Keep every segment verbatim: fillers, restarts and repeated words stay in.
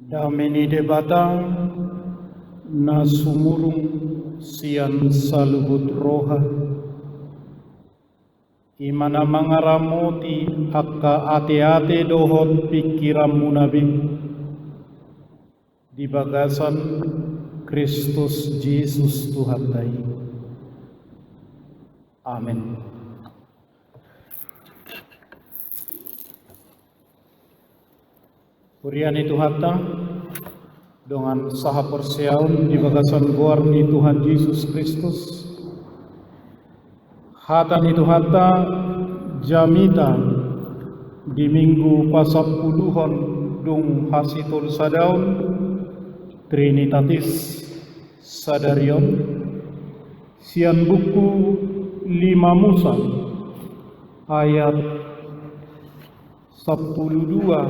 Dame ni Debata na sumurung sian saluhut roha, i ma na mangaramoti angka ateate dohot pingkiranmuna be, di bagasan Kristus Jesus Tuhanta i. Amen. Huria ni Tuhanta, dongan sahaporseaon di bagasan goar ni Tuhan Jesus Kristus, hata ni Tuhanta jamita di Minggu pasampuluhon dung hasitolusadaon Trinitatis sadari on, sian buku Lima Musa, ayat sampulu dua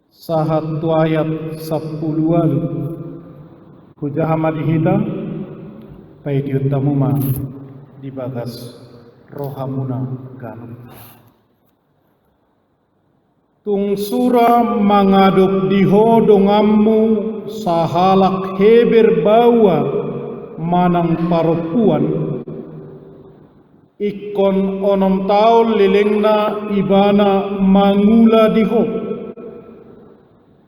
sahat tu ayat sampulu ualu. Hujaha ma di hita, paidehon hamu ma di bagas rohamuna ganup. Tung sura mangadop di ho donganmu sahalak Heber baoa manang parompuan, ingkon onom taon lelengna ibana mangula di ho.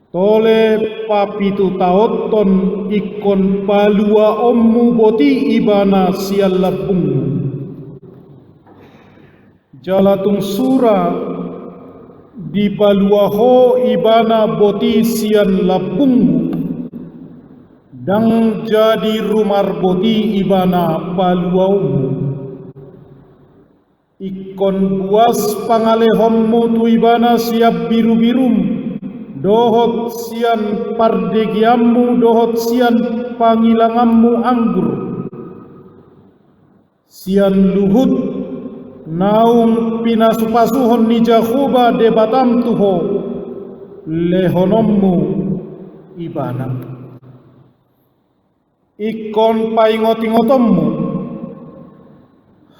Tole papitutaonhon ingkon paluaonmu boti ibana sian lambungmu. Jala tung sura dipalua ho ibana boti sian lambungmu, ndang jadi rumar boti ibana paluaonmu. Ingkon buas pangalehonmu tu ibana sian birubirum, dohot sian pardegeanmu, dohot sian pangilanganmu anggur. Sian luhut naung pinasupasuhon ni Jahowa Debatam tu ho, lehononmu ibana. Ingkon paingotingotonmu,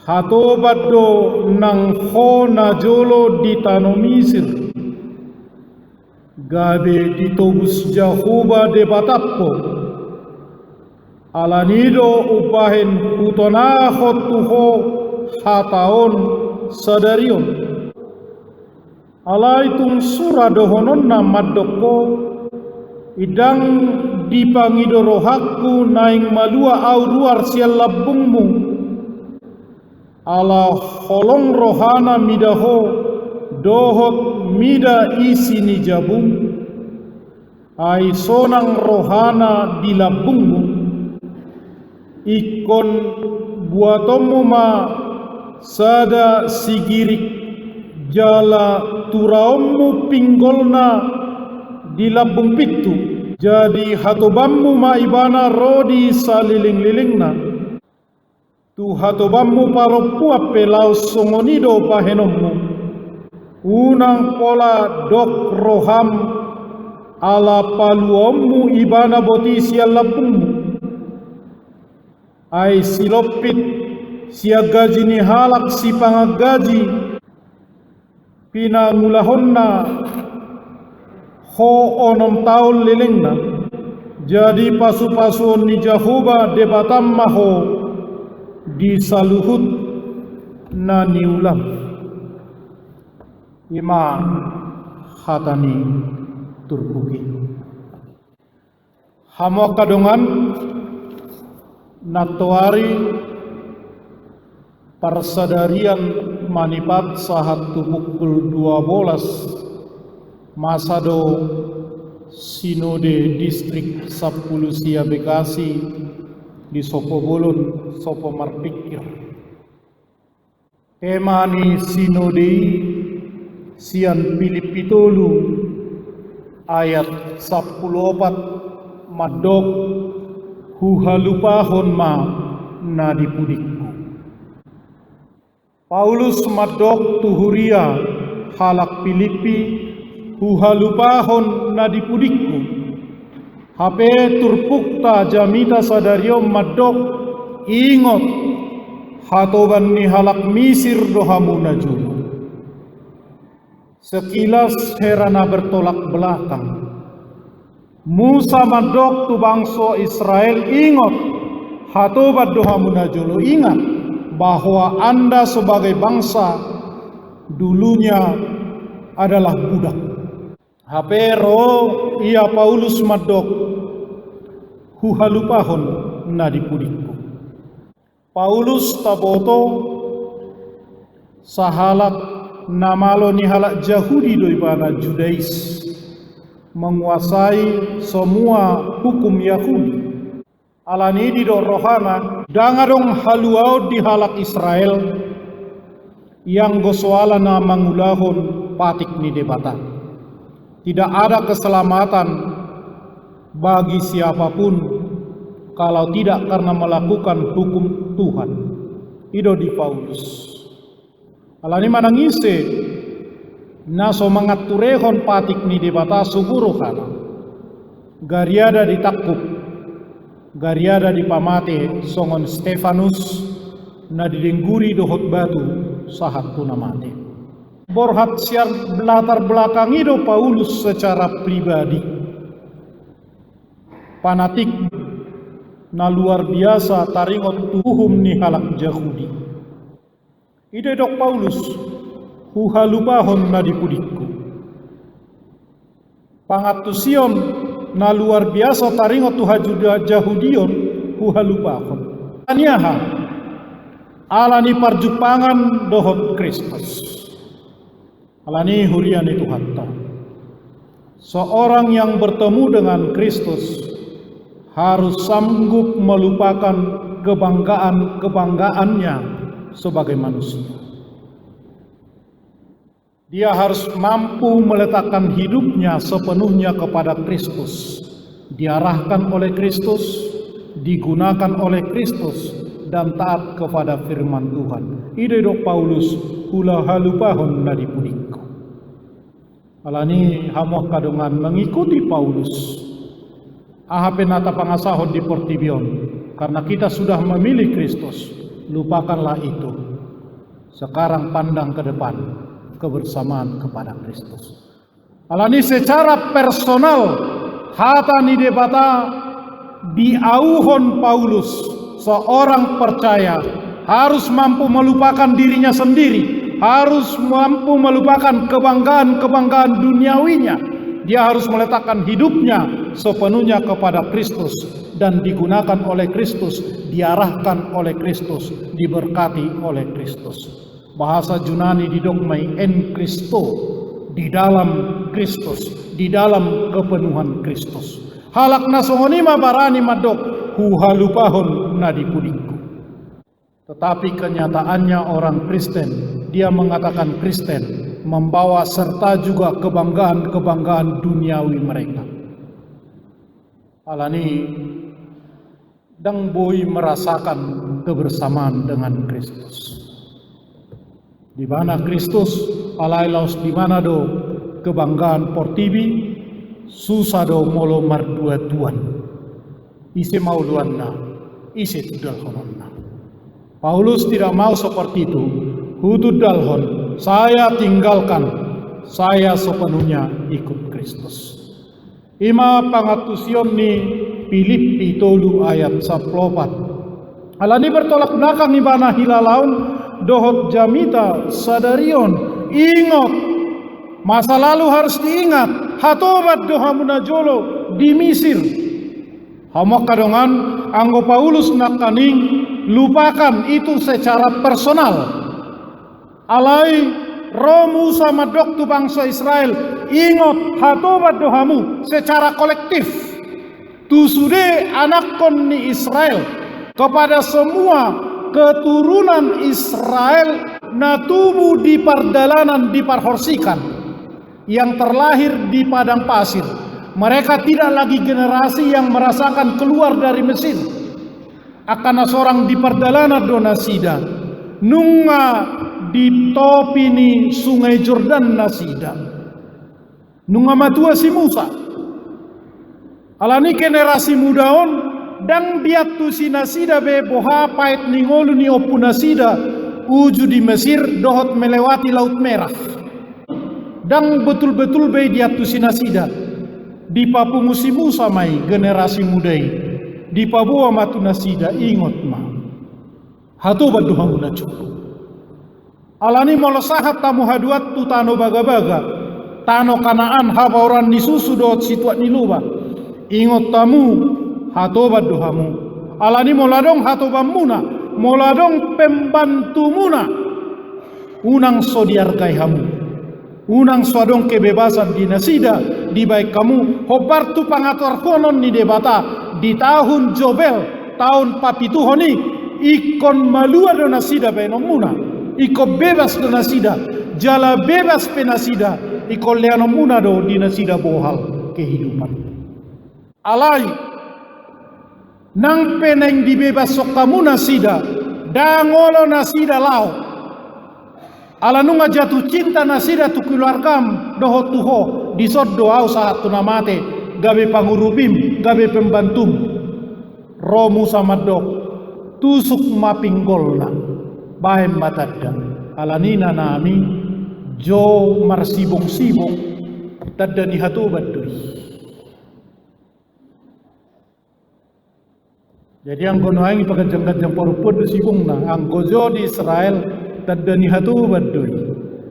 hatoban do nang ho najolo di tano Misir, gabe ditobus Jahowa Debatam ho. Alani do umbahen hutonahon tu ho hata on sadari on. Alai tung sura dohononna mandok ho, ndang dipangido rohangku naeng malua ahu ruar sian lambungmu. Ala holong rohana mida ho, dohot mida isi ni jabum. Ai sonang rohana di lambungmu. Ingkon buatonmu ma sada sigirik jala turaonmu pinggolna di lambung pintu. Jadi hatobanmu ma ibana ro di salelenglelengna. Tu hatobanmu parompuan pe laos songon i do bahenonmu. Unang pola dok roham ala paluaonmu ibana boti sian lambungmu. Ai silompit sian gaji ni halak sipangan gaji pinangulahonna ho onom taon lelengna, jadi pasupasuon ni Jahowa Debatam ma ho di saluhut na niulam. I ma hata ni turpuk i. Hamu angka dongan, nantoari parsadarian manipat sahat tu pukul dua bolas, masa do sinode distrik sampulu sia Bekasi di sopo bolon, sopo marpingkir. Tema ni sinode i sian Pilippi tolu ayat sampulu opat mandok, huhalupahon ma na di pudingku. Paulus mandok tu huria halak Pilippi, huhalupahon na di pudingku. Hape turpukta jamita sadari on mandok, ingot, hatoban ni halak Misir do hamu najolo. Sekilas hera na bertolak belakang. Musa mandok tu bangso Israel, ingot, hatoban do hamu na jolo, ingat bahwa Anda sebagai bangsa dulunya adalah budak. Hape ro ia Paulus mandok, huhalupahon na di pudingku. Paulus taboto sahalak na malo ni halak Jahudi do ibana, Judais, menguasai semua hukum Yahudi. Alani i didok rohana, ndang adong haluaon di halak Israel, ianggo soalna mangulahon patik ni Debata. Tidak ada keselamatan bagi siapapun kalau tidak karena melakukan hukum Tuhan. I do di Paulus. Alani manang ise na so manganturehon patik ni Debata, sogo rohana, gariada ditangkup, gariada dipamate songon Stefanus na didengguri dohot batu sahat tu na mate. Borhat sian latar belakang i do Paulus secara pribadi panatik na luar biasa taringot tu uhum ni halak Jahudi. I do didok Paulus, huhalupahon na di pudingku. Pangantusion na luar biasa taringot tu hajuda-, Jahudion, huhalupahon. Alani aha? Alani parjumpangan dohot Kristus. Alani i, huria ni Tuhanta, seorang yang bertemu dengan Kristus harus sanggup melupakan kebanggaan-kebanggaannya sebagai manusia. Dia harus mampu meletakkan hidupnya sepenuhnya kepada Kristus, diarahkan oleh Kristus, digunakan oleh Kristus, dan taat kepada firman Tuhan. I do didok Paulus, huhalupahon na di pudingku. Alani i, hamu angka dongan, mengikuti Paulus, aha pe na tapangasahon di portibi on, karena kita sudah memilih Kristus, lupakanlah itu. Sekarang pandang ke depan, kebersamaan kepada Kristus. Alani i, secara personal, hata ni Debata diauhon Paulus, seorang percaya, harus mampu melupakan dirinya sendiri, harus mampu melupakan kebanggaan-kebanggaan duniawinya. Dia harus meletakkan hidupnya sepenuhnya kepada Kristus dan digunakan oleh Kristus, diarahkan oleh Kristus, diberkati oleh Kristus. Bahasa Junani didok ma i en Christo, di dalam Kristus, di dalam kepenuhan Kristus. Halak na songon i ma barani mandok, huhalupahon na di pudingku. Tetapi kenyataannya orang Kristen, dia mengatakan Kristen, membawa serta juga kebanggaan-kebanggaan duniawi mereka. Alani i, ndang boi merasakan kebersamaan dengan Kristus. Di mana Kristus, alai laos di mana do kebanggaan portibi, susa do molo marduatuan. Ise ma uluanna, ise tudalhononna. Paulus tidak mau seperti itu, hutudalhon, saya tinggalkan, saya sepenuhnya ikut Kristus. I ma pangantusion ni Pilippi tolu ayat sampulu opat. Alani bertolak belakang ibana hilalaon dohot jamita sadari on. Ingot, masa lalu harus diingat. Hatoban do hamu na jolo di Misir. Hamu angka dongan, anggo Paulus nangkaning, lupakan itu secara personal. Alai ro Musa mandok tu bangso Israel, ingot, hatoban do hamu, secara kolektif, tu sude anakkon ni Israel, kepada semua keturunan Israel na tubu di pardalanan, di parhorsikan, yang terlahir di padang pasir. Mereka tidak lagi generasi yang merasakan keluar dari Mesir. Angka na sorang di pardalanan do nasida, nunga di topi ni Sungai Jordan nasida, nunga matua si Musa. Alani generasi muda on ndang diantusi nasida be boha paet ni ngolu ni ompu nasida uju di Mesir dohot melewati Laut Merah. Ndang betul-betul be diantusi nasida. Dipapungu si Musa ma i generasi muda i. Dipaboa ma tu nasida, ingot ma. Hatoban do hamu najolo. Alani molo sahat hamu haduan tu tano bagabaga, tano Kanaan, habaoran ni susu dohot situak ni loba. Ingot hamu, hatoban do hamu. Alani molo adong hatobanmuna, molo adong pembantumuna, unang so diargai hamu. Unang so adong kebebasan di nasida dibaen hamu, hombar tu pangaturhonon ni Debata di taon Jobel, taon papituhon i, ingkon malua do nasida baenonmuna, ingkon bebas do nasida, jala bebas pe nasida, ingkon leanonmuna do di nasida bohal kehidupan. Alai, nang pe naeng dibebashon hamu nasida, ndang olo nasida laho. Ala nunga jatuh cinta nasida tu keluargam dohot tu ho, dison do ahu sahat tu na mate, gabe pangurupim, gabe pembantum. Ro Musa mandok, tusuk ma pinggolna, baen ma tanda. Alani i, inanami, jo marsibongsibong, tanda ni hatoban do i. Jadi anggo nuaeng i paganjang-ganjang parompuan do sibongna, anggo jo di Israel tanda ni hatoban do i,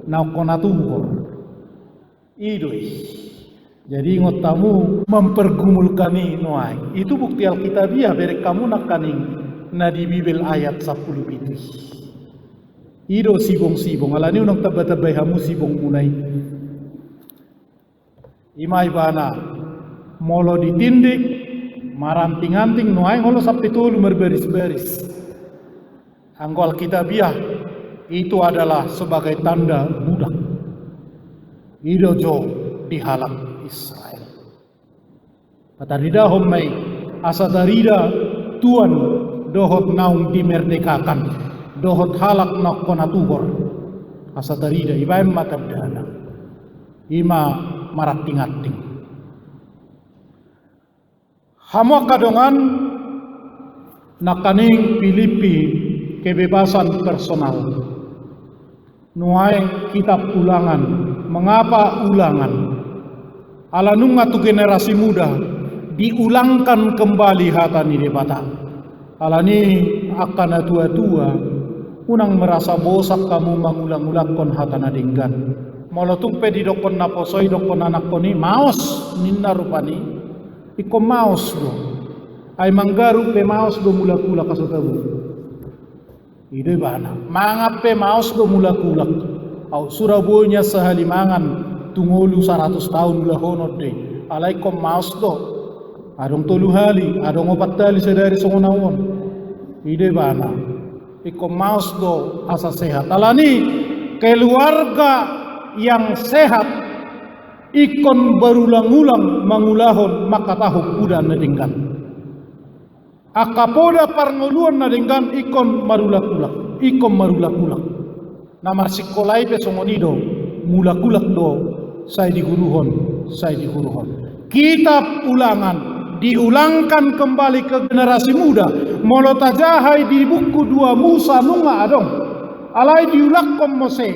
naung hona tuhor. I do i. Jadi ingot hamu mempergumulkan i nuaeng. Itu bukti Alkitabiah, bereng hamu nangkaning na di Bibel ayat sampulu pitu i. I do sibongsibong, alani unang tamba-tambai hamu sibongmuna i. I ma ibana, molo ditindik, maranting-anting nuaeng olo sampe tolu marbaris-baris. Anggo Alkitabiah, itu adalah sebagai tanda budak. I do jo di halak Israel. Pataridahon ma i, asa tarida tuan dohot naung dimerdekakan, dohot halak naung hona tuhor. Asa tarida, ibaen ma tandana. I ma maranting-anting. Hamu angka dongan, nangkaning Filipi, kebebasan personal. Nuaeng kitab Ulangan. Mengapa Ulangan? Ala nunga tu generasi muda diulangkan kembali hata ni Debata. Alani angka natua-tua, unang merasa bosan hamu mangulang-ulanghon hata na denggan. Molo tung pe didokkon naposo i, dokkon anakhon i, maos ninna rupani. Ingkon maos do. Ai manggaru pe maos do mulak-ulak asa tabo. I do ibana. Mangan pe maos do mulak-ulak. Aut sura boi nian sahali mangan, tung ngolu saratus taon ulahonon do i. Alai ingkon maos do. Adong tolu hali, adong opat hali sadari songon ahu on. I do ibana. Ingkon maos do asa sehat. Alani keluarga yang sehat ingkon berulang-ulang mangulahon mangkatahon poda na denggan. Angka poda parngoluon na denggan ingkon marulak-ulak, ingkon marulak-ulak. Na marsikola i pe songon i do, mulak-ulak do, sai diguruhon, sai diguruhon. Kitab Ulangan diulangkan kembali ke generasi muda. Molo tajaha i di buku dua Musa nunga adong. Alai diulakhon muse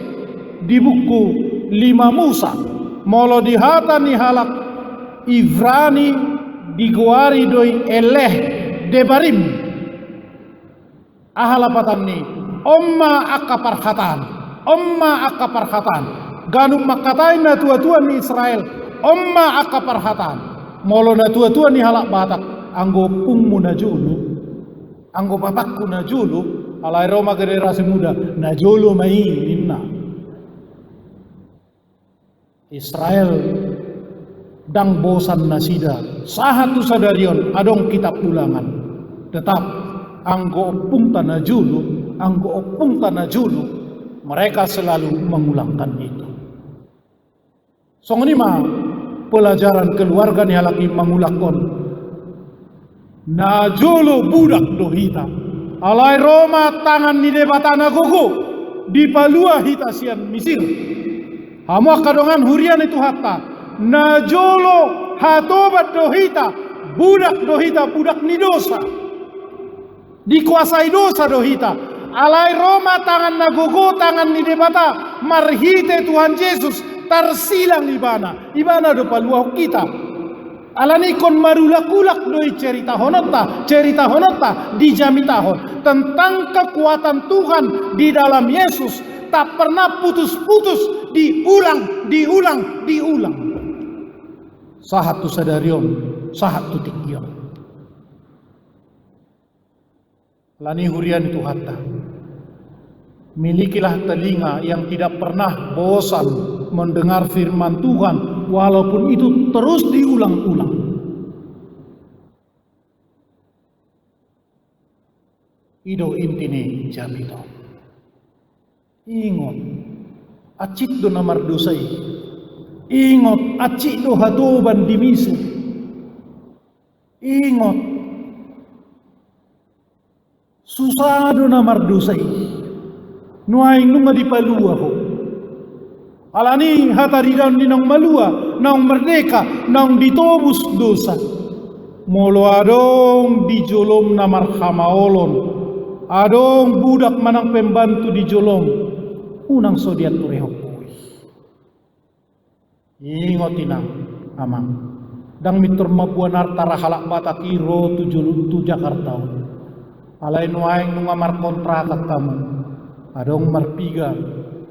di buku lima Musa. Molo di hata ni halak Ibrani digoari do i Eleh Debarim. Aha lapatanni? On ma angka parhataan. On ma angka parhataan. Ganup mangkatai natua-tua ni Israel. On ma angka parhataan. Molo natua-tua ni halak Batak, anggo ompungmu najolo, anggo bapakku najolo, alai ro ma generasi muda, najolo ma i ninna. Israel, ndang bosan nasida, sahat tu sadari on adong kitab Ulangan. Tetap, anggo ompungta najolo, anggo ompungta najolo, mereka selalu mengulangkan itu. Songon i ma pelajaran keluarga ni halak i mangulakhon. Najolo budak do hita. Alai ro ma tangan ni Debata na gogo, dipalua hita sian Misir. Hamu angka dongan huria ni Tuhanta, najolo hatoban do hita, budak do hita, budak ni dosa. Dikuasai dosa do hita. Alai ro ma tangan na gogo, tangan ni Debata, marhite Tuhan Jesus, Tarsilang ibana, ibana do paluahon hita. Alani ingkon marulak-ulak do i ceritahononta, ceritahononta dijamitahon tentang kekuatan Tuhan di dalam Yesus, tak pernah putus-putus, diulang, diulang, diulang. Sahat tu sadari on, sahat tu tingki on. Alani huria ni Tuhanta, milikilah telinga yang tidak pernah bosan mendengar firman Tuhan, walaupun itu terus diulang-ulang. I do inti ni jamita on. Ingot, hansit do na mardosa i. Ingot, hansit do hatoban di Misir. Ingot, susa do na mardosa i. Nuaeng nunga dipalua ho. Alani hataridaon ni naung malua, naung merdeka, naung ditobus dosa. Molo adong di jolom na marhamaolon, adong budak manang pembantu di jolom, unang so dianturehon ho i. Ingot inang, amang, ndang mintor mamboan arta ra halak Batak i ro tu jolo, tu Jakarta on. Alai nuaeng nunga markontrakan hamu, adong marpiga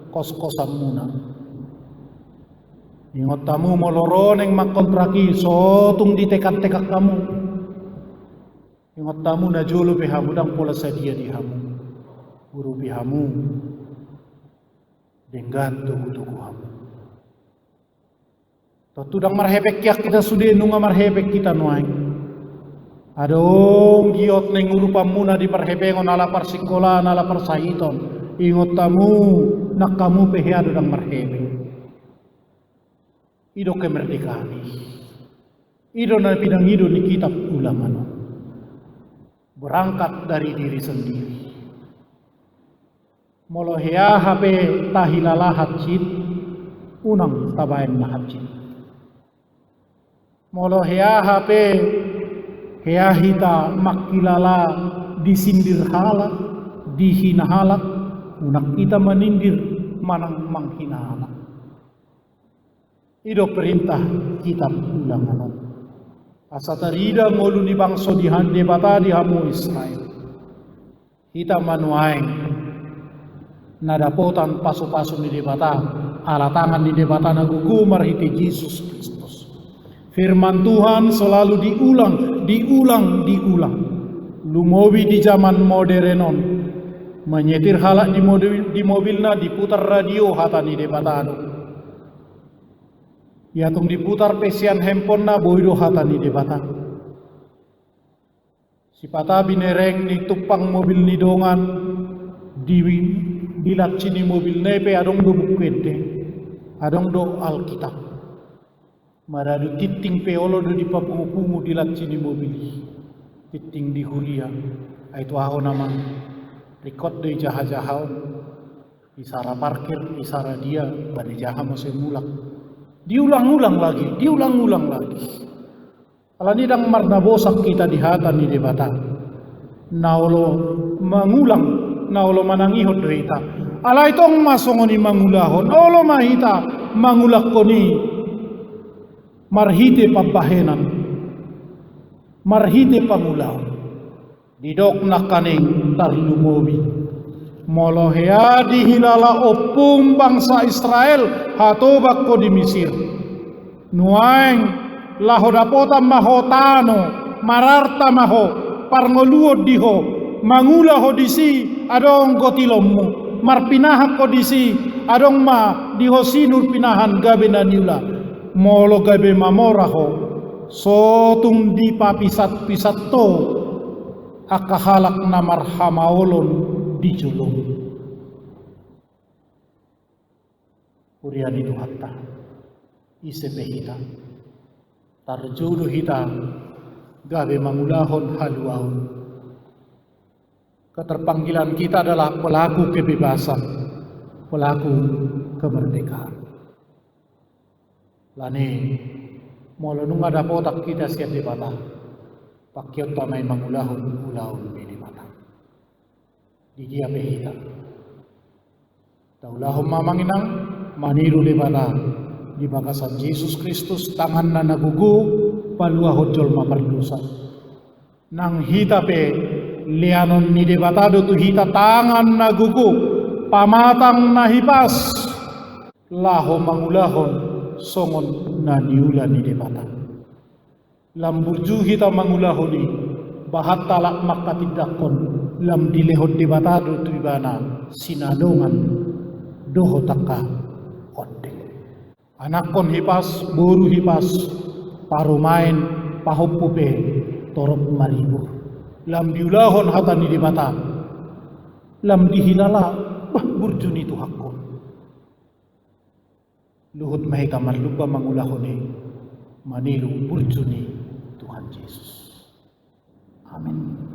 kos-kosanmuna. Ingot hamu molo ro naeng mangkontrak i, so tung ditekan-tekan hamu. Ingot hamu najolo pe hamu ndang pola sadia di hamu. Urupi hamu. Denggan togu-togu hamu. Tontu ndang marhepeng hian hita sude, nunga marhepeng hita nuaeng. Adong giot naeng urupanmuna di parhepengon ala parsikolaan, ala parsahiton. Ingot hamu, nang hamu pe hea do ndang marhepeng. I do kemerdekaan i. I do na pinangido ni kitab Ulangan on. Berangkat dari diri sendiri. Molo hea hape tahilala hansit, unang tabaen na hansit. Molo hea hape hea hita mangkilala disindir halak, dihina halak, unang hita manindir manang manghina halak. I do perintah kitab Ulangan on. Asa tarida ngolu ni bangso ni Debata di hamu Israel. Hita ma nuaeng na dapotan pasu-pasu ni Debata, ala tangan ni Debata na gogo marhite Jesus Kristus. Firman Tuhan selalu diulang, diulang, diulang. Lumobi di zaman modern on. Menyetir halak di mobil, di mobilna, diputar radio, hata ni Debata do. Ia tung diputar pe sian handphonena, boi do hata ni Debata. Sipata binereng ni tumpang mobil ni dongan, di, di lansi ni mobilna i pe adong do Buku Ende, adong do Alkitab. Maradu tinting pe olo do dipapungu-pungu di lansi ni mobil i. Tinting di huria. Ai tu aha on, amang, ringkot do i jaha-jaha on. Isara parkir, isara dia, bani jaha muse mulak. Diulang-ulang lagi, diulang-ulang lagi. Alani ndang marnabosak hita di hata ni Debata. Na olo mangulang, na olo manangihon do hita. Alai tong ma songon i mangulahon, olo ma hita mangulahon i marhite pambahenan, marhite pangulahon. Didok nangkaning tarlumobi. Molo hea dihilala ompung bangsa Israel, hatoban ho di Misir. Nuaeng, laho dapotan ma ho tano, mararta ma ho, parngoluon di ho, mangula ho disi, adong gotilonmu, marpinahan ho disi, adong ma di ho sinur pinahan gabe na niula. Molo gabe mamora ho, so tung dipapisat-pisat ho angka halak na marhamaolon di jolom. Huria ni Tuhanta, ise pe hita, tarjou do hita gabe mangulahon haluaon. Keterpanggilan kita adalah pelaku kebebasan, pelaku kemerdekaan. Alani, molo nunga dapotan hita sian Debata, pangkeonta ma i mangulahon ulaon ni Debata. Di dia pe hita, taulahon ma, amang inang, maniru Debata, Di bagasan Jesus Kristus, tanganna na gogo paluahon jolma pardosa. Nang hita pe, leanon ni Debata do tu hita tangan na gogo, pamatang na hipas, laho mangulahon songon na niula ni Debata. Lam burju hita mangulahon i, bahat halak manghatindanghon, lam dilehon Debata do tu ibana sinadongan dohot angka ondeng. Anakkon hipas, boru hipas, parumaen, pahompu pe torop maribur. Lam diulahon hata ni Debata, lam dihilala, bah, burju ni Tuhanhon. Luhut ma hita marlumba mangulahon i, mangido burju ni Tuhan Jesus. Amen.